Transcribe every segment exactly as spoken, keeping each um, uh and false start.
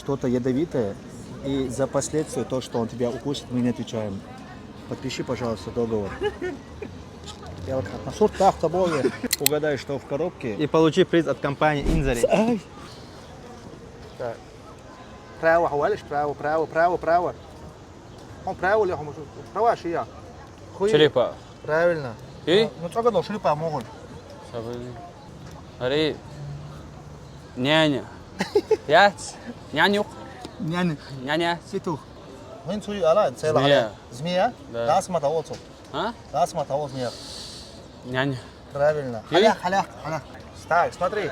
Что-то ядовитое. И за последствия, то, что он тебя укусит, мы не отвечаем. Подпиши, пожалуйста, договор. Я вот так на сурт так тобой. Угадай, что в коробке. И получи приз от компании Инзари. Ай. Так. Право, хавалиш, право, право, право, право. Он право ли, он права, шия. Хуи. Черепа. Правильно. И? Ну, только шерепа могут. Сабын. Ари. Няня. Яц. Нянюк. Няня. Няня. Ситух. Вин цуй ала, цела Змея. Ала. Змея? Да. Да, смота, вот. А? Да, смота, вот змея. Няня. Правильно. И? Халях, халях, халях. Так, смотри.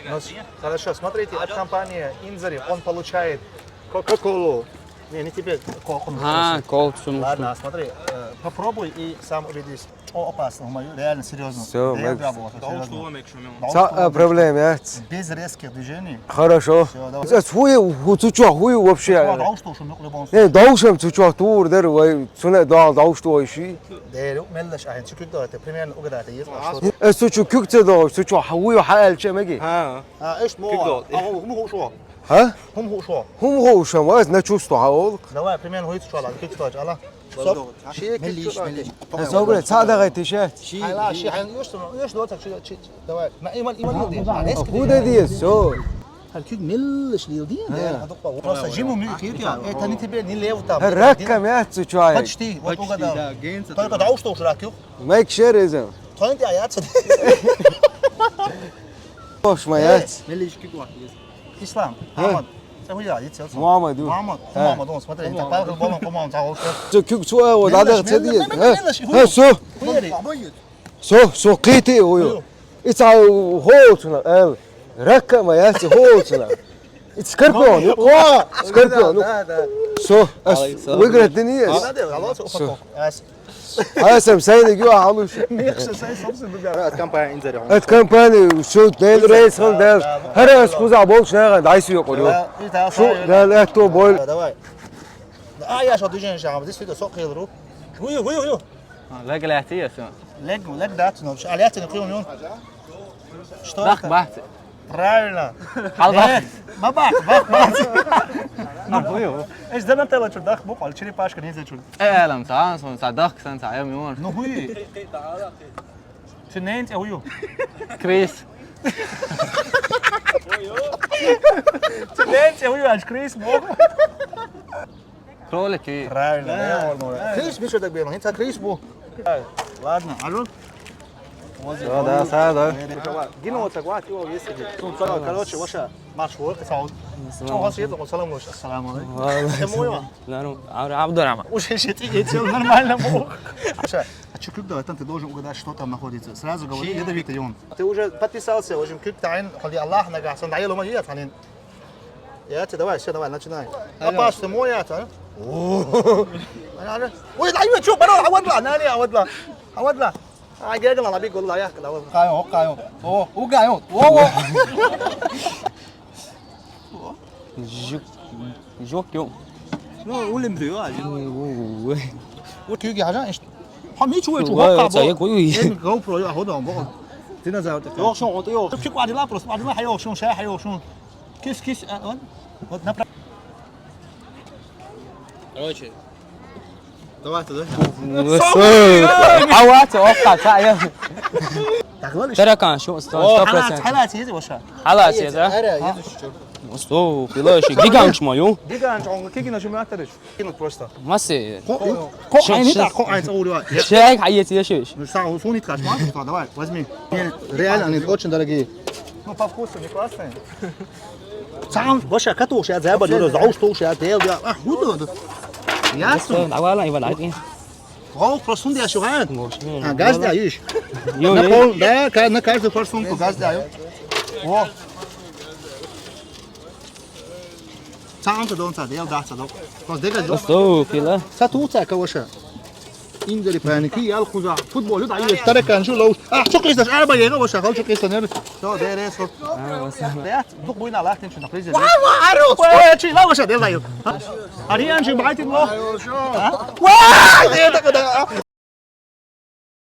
Ну, с- хорошо, смотрите, от компании Инзари он получает Кока-Колу. Не, не тебе, Кока-Колу. А, кол сумку. Ладно, смотри, э, попробуй и сам убедись. О, опасно, мою, реально серьезно. Всё, я мы- Грабовал, серьёзно. Са- э, проблем, я. Без резких движений. Хорошо. Всё, давай. Э, хуй, ху- цу чё, хуй вообще. Давай, что, что, в любом случае. Не, даушам цу чё, тур, дер, вай, цуна, да, дауш, что, ищи. Дер, меллаш, а, цу кюк давай, ты примерно угадай, есть, а, что? Э, цу чё, кюк це да, цу чё, хуй, ха, эльче, меги. А, эш, мо, а, хум хушо. А? Хум хушо. Хум хушо, ваз, на чувство, а, ол. Давай, примерно, хуй, цу чё, ала, кюк давай, ала. Стоп. Ши, кюк, меллиш, чё, меллиш. Э, собре, ца да гай тише. Ши, айла, ши, ай, юш, юш, ло, так, ши, ши, давай. Ма, иман, иман, юш, деш. А, худа деш, всё. Халкюк меллиш лил дин, да? Просто жиму мюк, я. Это не тебе, не лев там. Ракка мяцу чай. Почти, вот угадал. Только да, что уж ракюк. Мек шерезем. Тонти аяц. Хош маяц. Меллиш кюк вахт есть. Ислам. Мухаммад. Сен хуя, яц, яц. Мухаммад, ю. Мухаммад, Мухаммад, он, смотри, так палка болон, Мухаммад, так уж. Цу кюк цу, э, вот, меллиш, адер цеди. Меллиш, меллиш, меллиш, э, всё. Хуяри. Со, со, кити, ой. Ица холцуна, эл. Ракка ма яси холцуна. Ица скорпион, ё. О, скорпион, ну. Да, да. Со, ас, выиграть ты не есть. Надо, алло, со, со. Ас. Ас, сам, сай, не гё, алуш. Мехша, сай, собственно, да. От компании Инзари. От компании, всё, дел рейс, он дел. Хара, ас, куза, больше, не, дай, сё, курю. Шу, да, да, то боль. Давай. А, я что, движение, сейчас, здесь видно, сок, хил, ру. Ую, ую, ую. Лег лети, я всё. Лег, лег, да, ну, а лети, ну, хуй, ну. Что это? Бах, бах. Правильно. Хал бах. Нет, ма бах, бах, бах. Ну, хуй. Эш, зана тела чур, дах, буквально, черепашка, не за чур. Э, лам, са, сон, са, дах, сан, са, я, мион. Ну, хуй. Цу ненце, ую. Крис. Цу ненце, ую, аж Крис, бог. Кролики. Правильно, да, Арнольд. Ты ж Миша так бегал, это Крис был. Ладно, алло. Да, да, да, да. Гина вот так, вот, его весили. Короче, ваша марш, вот, это вот. Что у вас есть? Салам алейкум. Салам алейкум. Ва алейкум. Это мой, ва? Да, ну, Аб-, Абдурахман. Уже щит и нормально был. Слушай, а чё, когда там ты должен угадать, что там находится? Сразу говори, ядовитый он. Ты уже подписался, в общем, кюк тайн, холи Аллах нагасан, дай лома, я, танин. Я тебе, давай, всё, давай, начинай. Опасно, мой это, а? О. Ой, дай мне чё, барон, а вот ла, на, не, а вот ла. А вот ла. А, герга ла, биг ла, я, ла, вот. Кайо, кайо. О, угайо. О, о. Жук, жук, ё. Ну, улим ты, а, жук. Ой, ой, ой. Вот кюги хажа, ишт. Хами чуй чу, ва, ха, ца, бо. Я кой. Эн GoPro, я, хода, бо. Динозавр такой. Ёхшон, вот, ёх. Чё, квадила просто, квадила, ха, ёхшон, ша, ха, ёхшон. Кис, кис, а, вот. Вот направо. Короче. Давай туда. Ават, о, какая. Так, ладно. Таракан, что, сто процентов. Халат, халат, есть ваша? Халат, есть, да? Ара, есть что? Сто, пилочек, гигант мою. Гигант, он какие наши материшь? Кинут просто. Массе. Ко, ко, ай, не так, ко, ай, ца, ура. Шейк, ай, есть, есть. Ну, сам, он сунит каш, мам, что, давай, возьми. Не, реально, они очень дорогие. Ну, по вкусу не классные. Сам, баша, катуш, я забыл, я заушь, я дел, я, а, худу. Ясно. Давай, ладно, Иван, один. О, просунь, я шуган. А, газ даешь? Ё, на пол, да, ка-, на каждую форсунку газ даю. О. Сам ты дон, сад, я да, сад. Просто дегал, дон. Сто, пила. Са ту ца, каваша. Индери паники, ял хуза. Футбол, да, есть, таракан, шу лоуш. А, что кристаш, арба, я, каваша, хал, что кристаш, нер. Что, дерес, вот. А, вот. Да, дух буйна, лахтин, что, например. Ва, ва, ару. Ва, чи, лаваша, дел, даю. Ариан, чи, байтин, ва. А? Ва, дел, да, да.